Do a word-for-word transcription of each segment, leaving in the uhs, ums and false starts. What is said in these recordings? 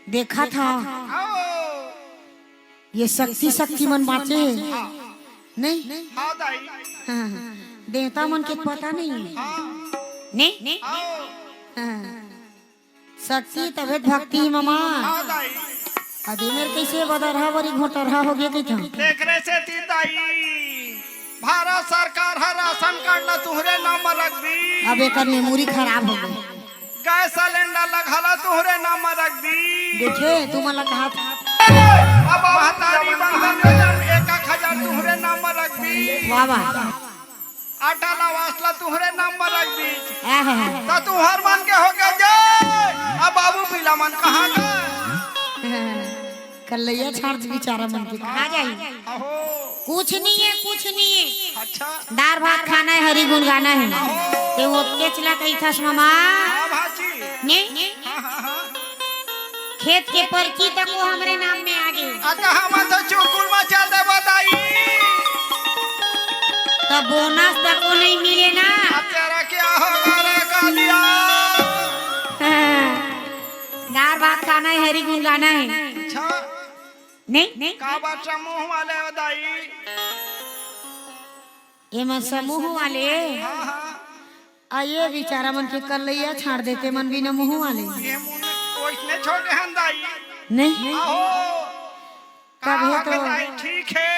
देखत हव, ये शक्ति शक्ति मन बाँचे हे, नहीं? हाँ, दाई। हाँ, देवता मन के पता नहीं हे। हाँ। नहीं? हाँ। हाँ। शक्ति तभे त भक्ति हे ममा। हाँ, दाई। अदे मेर कइसे बदरहा बरी घोटरहा हो गे कहिथन। तेकरे सेती दाई, भारत सरकार ह राशन कार्ड ला तुहरे नाम म रख दी। अब एकर memory खराब हो गे। गैस सिलेंडर ला घला तुहरे नाम म रख दी। देखे, तुमन ला कहा था। अब महतारी बंधन योजना एक एक हजार तुहरे नाम म रख दी। वाह, वाह। आटा ला वासला तुहरे नाम म रख दी। आहा। त तुहर मन के हो गे जय। अब बाबू पीला मन कहाँ गे? कल्लैया छाड़ दे बिचारा मन के, कहाँ जाही? अहो। कुछ नहीं है, कुछ नहीं है। अच्छा। दार भात खाना है, हरि गुण गाना है। अहो। ते ओतकेच ला कहिथस ममा। हाँ भाजी। ने? हाँ, हाँ, हाँ। खेत के परची तक वो हमरे नाम में आ गे। अच्छा, हमन तो चुरकुल में चल दे बताई। तब बोनस तक वो नहीं मिले ना। अब तेरा क्या होगा रे कालिया? हाँ। दार भात खाना है, हरि गुण गाना है। अच्छा। नहीं? का बात समूह वाले हो दाई? एमा समूह वाले? हाँ, हाँ। आ ये बिचारा मन के कल्लैया छाड़ देते मन बिना मुँह वाले। ये मुँह में कोई ने छोटे हन दाई। नहीं? आहो। तब का हे तो। दाई ठीक है।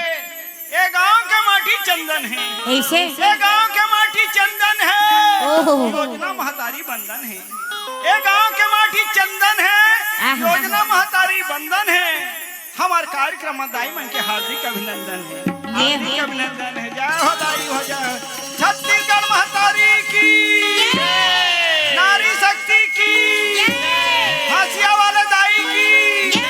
ए गांव के माटी चंदन है। ऐसे? ए गांव के माटी चंदन है। ओहो। योजना महतारी बंदन है। ए गांव के माटी चंदन है। आहा। योजना महतारी बंदन है। हमार कार्यक्रम में दाई मन के हार्दिक अभिनंदन है। जय हो। हार्दिक अभिनंदन है। जय हो दाई हो, जय हो। छत्तीसगढ़ महतारी की। जय। नारी शक्ति की। जय। हंसिया वाले दाई की। जय।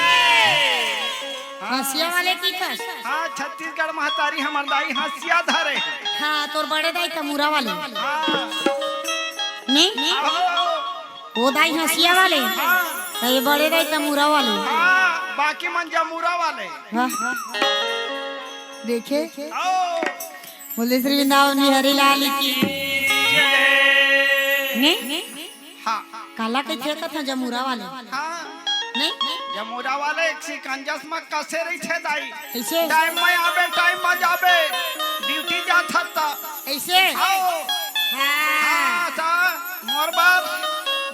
हंसिया वाले की कस? हाँ, छत्तीसगढ़ महतारी हमार दाई हंसिया धरे। हाँ, तोर बड़े दाई तमूरा वाले। हाँ। नहीं? आहो। वो दाई हंसिया वाले, हाँ। तो ये बड़े दाई तमूरा वाले। हाँ, बाकी मन जमूरा वाले। वाह। देखे? आओ। बोले श्री वृंदावन बिहारी लाल की। जय। ने? हाँ। काला कहिथे कथा जमूरा वाले। हाँ। ने? जमूरा वाले एक सिकंजस में कसे रहिथे दाई। कैसे? टाइम में आबे, टाइम में जाबे। ड्यूटी जात हस त। ऐसे? आओ। हाँ। हाँ, त मोर बर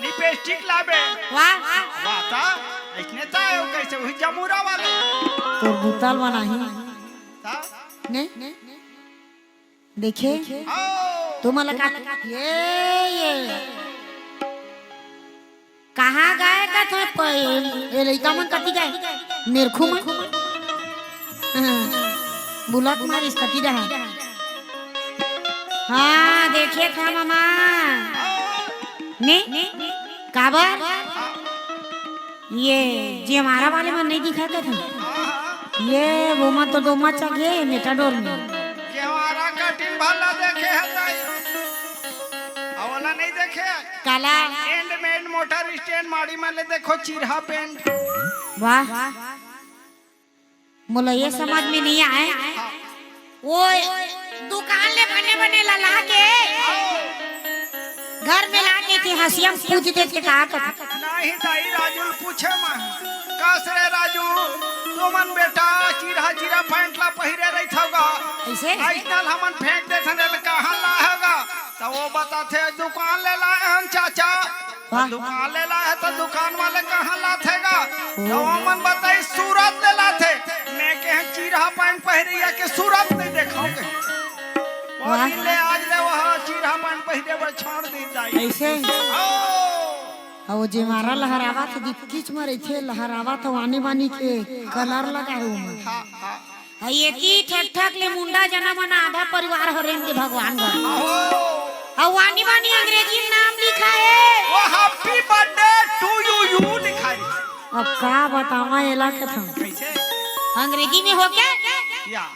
लिपस्टिक लाबे। वाह। वाह, त ऐसने त आयो, कैसे वही जमूरा वाले। तोर बुताल बनाही। त? ने? देखे? आओ। तुमन ला का, ये, ये। कहाँ गए का था प-, ये लइका मन कति गए? मेरखू मन? हाँ, बुलत मारिस कति डहा। हाँ, देखे था ममा। ने? काबर? ये जेमारा वाले मन नहीं दिखा था। ये वो मन तो डोमा चघे मेटाडोर में। जेमारा कटिंग भला देखे है दाई। अवला नहीं देखे। काला? एंड मेड मोटर स्टैंड माड़ी में ले देखो चिरहा पेंट। वाह। मोला ये समझ में नहीं आए। वो दुकान ले बने बने ला ला के घर में ला के थे हंसिया में पूछ दे थे का कर। नहीं दाई राजू ल पूछे मैं। कस रे राजू, तुमन बेटा चिरहा चिरहा पैंट ला पहिरे रहिथव गा। ऐसे? अइसना ल हमन फेंक देथन, एला कहाँ लाहे गा? त वो बताथे दुकान ले लाए हन चाचा। वाह। दुकान ले लाए त दुकान वाले कहाँ लाथे गा? ओ। त ओमन बताई सूरत ले लाथे। मैं कहे चिरहा पैंट पहिरिया के सूरत नहीं देखोगे। वो वाह। दिन ले आज ले वहाँ चिरहा पैंट पहिरे बर छोड़ दी जाई। ऐसे? ओ। अउ जेमारा लहरावत दिखिच म रहिथे, लहरावत आनी बानी के कलर लगाए ओमा। हाँ, हाँ। अउ एती ठक ठक ले मुंडा जना मन आधा परिवार हरेन के भगवान घर। अहो। अउ आनी बानी अंग्रेजी में नाम लिखा है। वो happy birthday to you, you लिखा है। अब का बतावा एला कथा। कैसे? अंग्रेजी में हो क्या? या।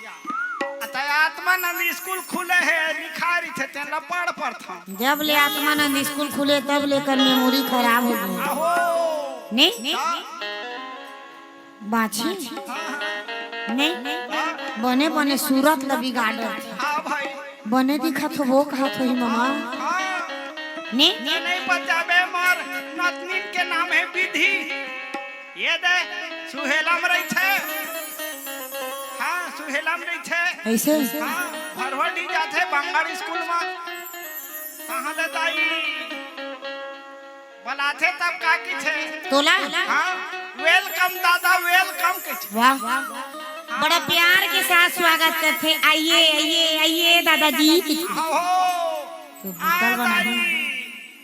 अतः आत्मानंद स्कूल खुले है, लिखा रहिथे, तेन ला पढ़ पढ़थन। जब ले आत्मानंद स्कूल खुले, तब ले कर memory खराब हो गई। आहो। ने? हाँ। बाछी? हाँ, हाँ। ने? हाँ। बने बने सूरत ला बिगाड़त। हाँ भाई। बने दिखत हो, वो कहत होही ममा। हाँ। ने? ते नहीं बचाबे, मोर नतनीन के नाम हे विधि। ये दे, सुहेला म रहिथे। हाँ, सुहेला म रहिथे। अइसे? हाँ, भरहोटी जाथे बंगाल स्कूल म। कहाँ ले दाई? बलाथे तब का किथे? तोला? हाँ, welcome दादा, welcome किथे। वाह, बड़ा प्यार के साथ स्वागत करथे। आइए, आइए, आइए दादाजी किथे। हाँ हो। तो आ भूतल बना दाई, दे।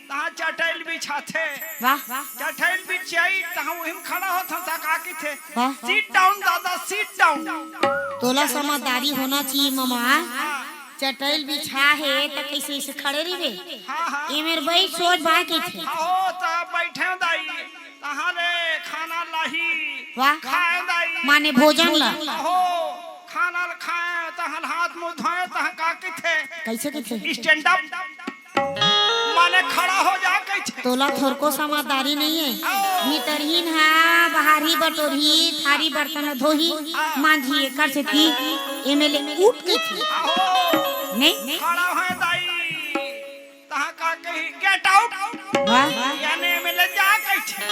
तहाँ चटैल बिछाथे। वाह। चटैल बिछाई, तहाँ उही म खड़ा होथन, त का किथे? वाह। Sit down दादा, sit down। तोला समझदारी होना चाहिए ममा। हाँ। चटैल बिछा हे, त कइसे अइसे खड़े रहिबे? हाँ, हाँ। ए मेर बइठ, सोच बाय किथे। हाँ हो, त बइठे दाई, तहाँ ले खाना लाही। वाह। खाए दाई। माने भोजन ला। हो, खाना ल खाए, तहाँ हाथ मुँह धोए, तहाँ का किथे? कइसे किथे? Stand up। माने खड़ा हो जा कहिथे। तोला थोरको समझदारी नइ हे। भीतरहीन हा बाहरही बटोरही, थारी बर्तन धोही, मांजही, एकर सेती ए मेर ले उठ कहिथे। आहो। नहीं? खड़ा होए दाई। तहाँ का कही, "Get out।" वाह। याने ए मेर ले जा कहिथे।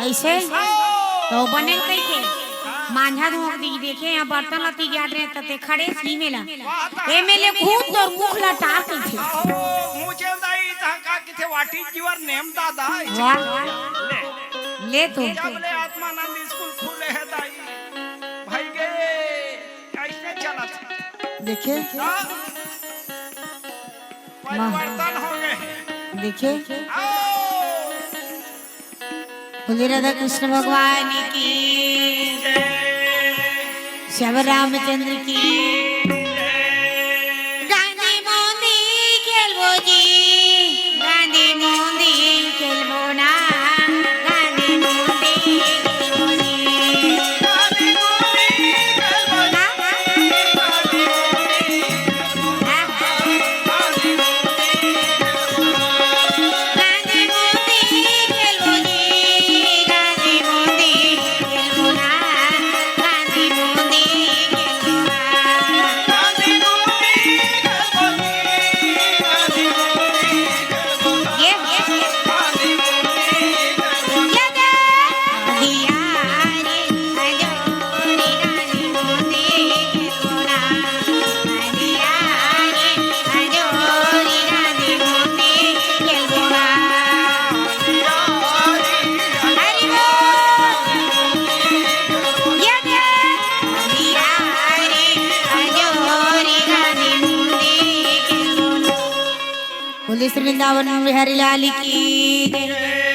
अइसे? आहो। त बने कहिथे। मांजा धोक दी देखे, यहाँ बर्तन ल तिगियात रहे, त ते खड़े सी मेला। ए मेर ले घूम तोर मुख ला टाक कहिथे। आहो, मुझे दाई, तहाँ का किथे, "What is your name दादा?" वाह। ले। ले तो। जब ले आत्मानंद स्कूल खुले हे दाई। भाई गे, कइसे चलत हे? देखे? हाँ? परिवर्तन हो गे। देखे? आओ। बोले राधा कृष्ण भगवान की, श्याम रामचंद्र की। गांधी मोदी खेलबो जी, गांधी मोदी खेलबो ना, गांधी मोदी खेलबो जी। बोले श्री वृंदावन बिहारी लाल की जय।